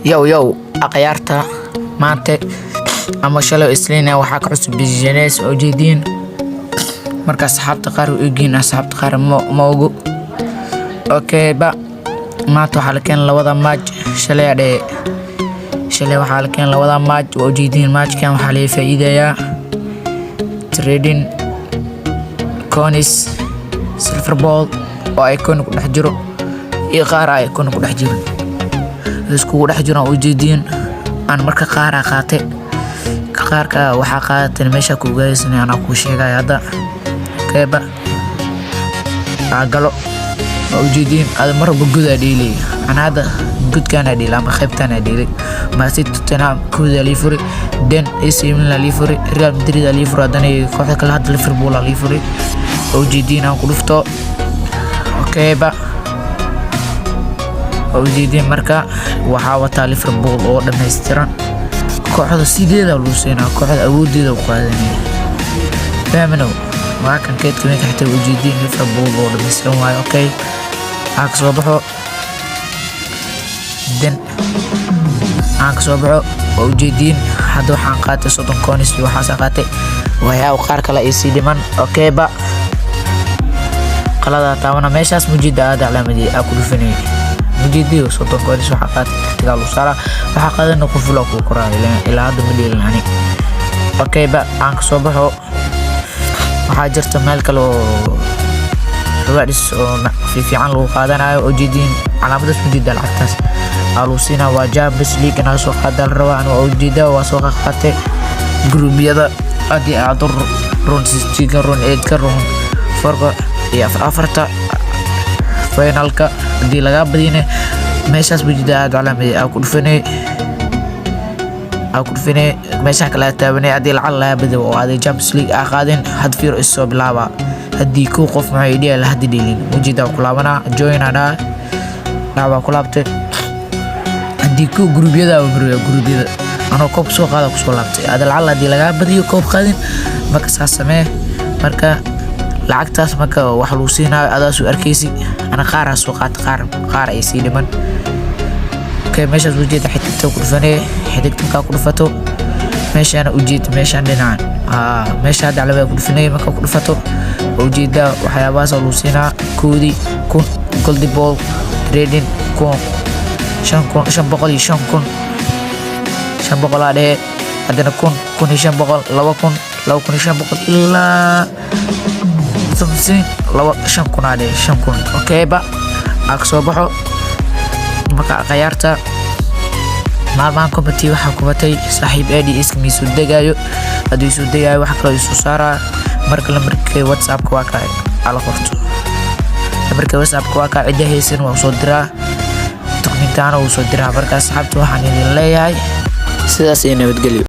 Yow yow, akhyaarta, maanta ama shalay Isniin waxaa ka cusub business oo jeediin. Marka asxaabta qaar way ogyihiin, asxaabta qaar ma ogo. Okay ba, maanta waxaa la keenay labada match. Shalay adhe, shalay waxaa la keenay labada match. Waa ujeediin, matchkan waxaa laga faa'iidayaa trading coins, silver ball oo icon ku dhex jiro iyo qaar icon ku dhex jirin, iskugu dhex jiraan, ujeediin. Aan marka qaaraa qaatay, qaarka waxaa qaadatay meesha ku ogaaysan, anaa kuu sheegaya hadda. Keeba aa galo, waa ujeediin. Ada marba godaa dheelay, ana hadda godkaana dheelay ama qaybtaana dheelay. Maasi Tottenham kooda lii furi, then AC Milan lii furi, Real Madrid lii furi, haddana kooxda kale hadda Liverpool lii furi. Waa ujeediin, aan ku dhufto. Okay ba, waa ujeediin. Marka waxaa wataa Liverpool oo dhammaystiran. Kooxda sideeda lagu siinaa, kooxda awoodeeda u qaadanaya, fahmanow? Waa kan keedka minka xitaa, ujeediin, Liverpool oo dhammaystiran waayo. Okay, waxaa kasoo baxo, then aan kasoo baxo. Waa ujeediin, hadda waxaan qaatay 30 coins iyo waxaasaan qaatay, waxyaaba qaar kale ay sii dhiman. Okay ba, qalada taabana. Meeshaas mujiida aad calaamadii aa ku dhufanayay, mujiidiyo 30 coins waxaa qaatay, tagtigaa lagu saaraa. Waxaa qaadana qufula kuu koraayo, ilaa hadda ma dheelin ani. Okay ba, aan kasoo baxo. Waxaa jirta meel kale oo rewards oo fiican lagu qaadanayo. Ujeediin calaamadaas, mujiida lacagtaas aa lagu siinaa. Waa Champions League inaga soo qaada la rabaa. Aniga ujeeda waa soo qaatay gruubyada haddii aad round 16-ka, round 8-ka, round 4-ka iyo afarta finalka haddii lagaa badiyana, meeshaas bujida aad calaamadey aa ku dhufanay, meeshaan kale aa taabanay. Haddii lacag lagaa badiyo oo aaday Champions League aa qaadin, had fiiro is soo bilaaba. Haddii kow qof maxay dhihi la haddi dheelin, mujida ku laabanaa, join aa dhaha, dhac baa ku laabtay. Haddii kow gruubyada aa mariya, gruubyada anoo koob soo qaada kusoo laabtay. Ada lacag haddii lagaa badiyo koob qaadin, marka saas samee. Marka lacagtaas marka wax lagu siinayo adaasuu arkaysi. Ana qaaraa soo qaata, qaar qaar ay sii dhiman. Okay, meeshaas ujeeda xidigta ku dhufanee. Xidigta markaa ku dhufato, meeshaana ujeeda, meeshaan dhinacan meesha hadda calabaa ku dhufanay. Markaa ku dhufato, waa ujeedaa waxyaabahaas lagu siinaa. Koodii 1000 gold ball, trading 1000, 5000, 500 iyo 5000, 500 aa dhehe, haddana 1000, 1500, 2000, 2500, ilaa something laba 5000 aa dhehe, 5000. Okay ba, aa kasoo baxo. Marka khayaarta, maalmahan committee waxaa kubatay saaxiib ads miisuu degaayo. Hadduu isuu degaayo, wax kaloo isuu saaraa. Marka lambarkay WhatsAppka waa kaa, ala qorto lambarkay WhatsAppka waa kaa. Cidda haysan waa soo diraa, dukumentaana wuu soo diraa. Marka asxaabta waxaan idin leeyahay sidaas iyo nabadgelyo.